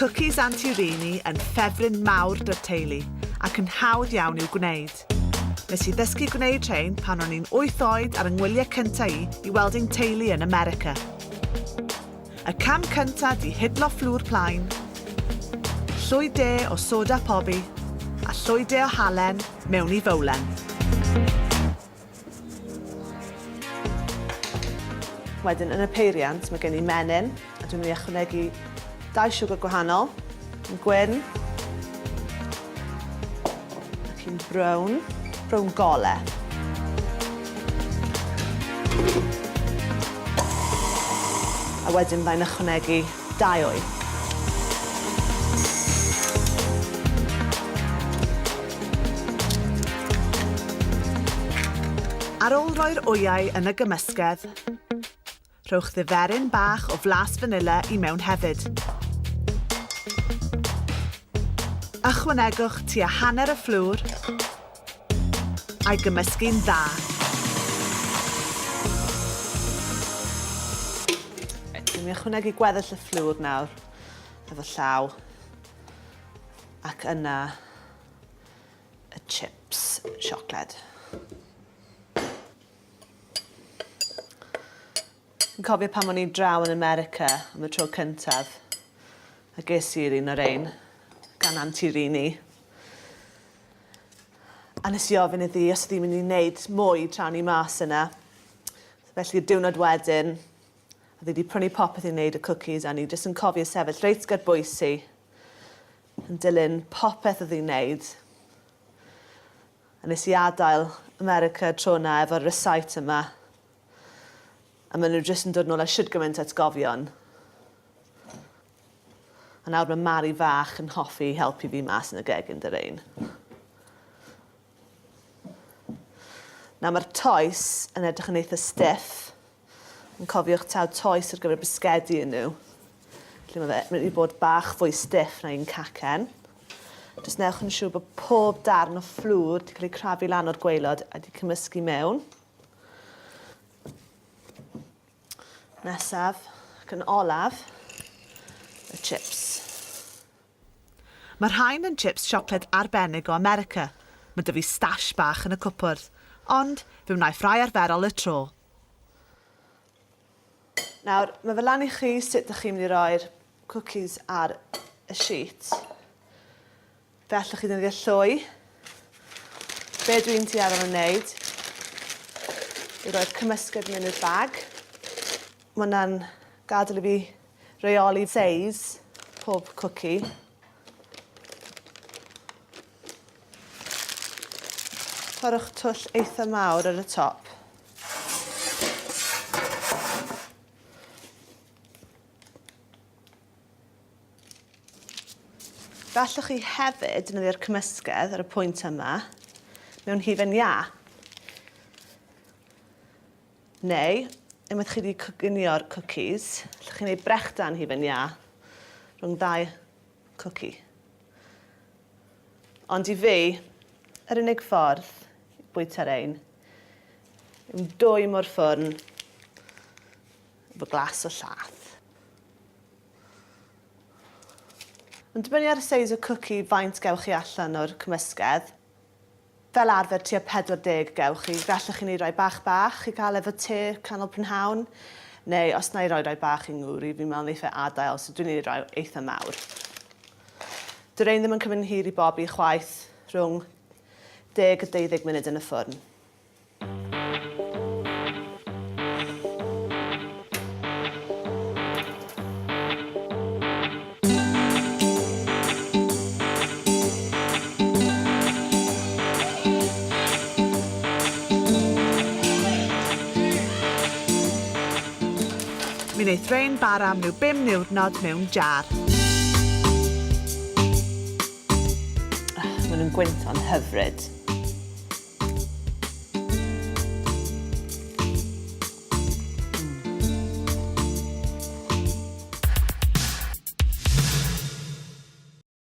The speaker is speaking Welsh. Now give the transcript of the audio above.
cwcis Anti Rini yn ffefryn mawr 'da'r teulu ac yn hawdd iawn i'w gwneud. Nes i ddysgu gwneud rhein pan o'n i'n wyth oed ar 'y ngwyliau cynta i i weld ein teulu yn America. Y cam cynta 'di hidlo fflwr plaen, llwy de o soda pobi a llwy de o halen mewn i fowlen. Wedyn yn y peiriant mae gen i menyn a dwi'n mynd i ychwanegu dau siwgr gwahanol, un gwyn ac un brown, brown gole. A wedyn byddai'n ychwanegu dau wy. Ar ôl rhoi'r wyau yn y gymysgedd, rhowch ddiferyn bach o flas fanila i mewn hefyd. Ychwanegwch tua hanner y fflwr a'i gymysgu'n dda. Reit, dwi'n mynd i ychwanegu gweddill y fflwr nawr efo llaw ac yna y chips siocled. Fi'n cofio pan o'n i draw yn America am y tro cyntaf a ges i'r un o'r ein gan Auntie Rini. A nes i ofyn iddi os oedd hi'n mynd i wneud mwy tra o'n i mas yna. Felly y diwrnod wedyn, oedd hi wedi prynu popeth i wneud y cwcis a o'n i jyst yn cofio sefyll reit ger bwys hi yn dilyn popeth oedd hi'n wneud. A nes i adael America y tro 'na efo'r recite yma. A maen nhw jyst yn dod nôl â shwd gymaint o atgofion. A nawr mae Mari fach yn hoffi helpu fi mas yn y gegin 'da rein. Nawr mae'r toes yn edrych yn eitha stiff. Ond cofiwch taw toes ar gyfer bisgedi yn nhw. Felly mae fe mynd i bod bach fwy stiff na un cacen. Jyst newch yn siŵr bod pob darn o fflwr wedi cael ei crafu lan o'r gwaelod a wedi cymysgu mewn. Nesaf, ac yn olaf, y chips. Mae rhain yn chips siocled arbennig o America. Mae 'da fi stash bach yn y cwpwrdd, ond fe wnaiff rai arferol y tro. Nawr, mae fe lan i chi sut dych chi'n mynd i roi'r cwcis ar y sheet. Fe allwch chi ddefnyddio llwy. Be dwi'n tueddol o wneud yw roi'r cymysgedd mewn i'r bag. Mae hwnna'n gadael i fi Rheoli seis pob cwci. Torrwch twll eitha mawr ar y top. Fe allwch chi hefyd defnyddio'r cymysgedd ar y pwynt yma mewn hufen iâ. Neu, unwaith chi 'di coginio'r cwcis, allwch chi wneud brechdan hufen iâ rhwng ddau cwci. Ond i fi, yr unig ffordd i bwyta rein yw dwym o'r ffwrn efo glas o llath. Mae'n dibynnu ar seis y cwci faint gewch chi allan o'r cymysgedd. Fel arfer tua 40 gewch chi. Fe allwch chi wneud rhai bach bach i gael efo te canol prynhawn, neu os wna i roi rhai bach i ngŵr i, fi'n meddwl wneith e adael, so dwi'n wneud rhai eitha mawr. Dyw rhein ddim yn cymryd yn hir i bobi chwaith, rhwng deg a deuddeg munud yn y ffwrn. Mi wneith rein bara am ryw bum niwrnod mewn jar. Maen nhw'n gwynto'n hyfryd.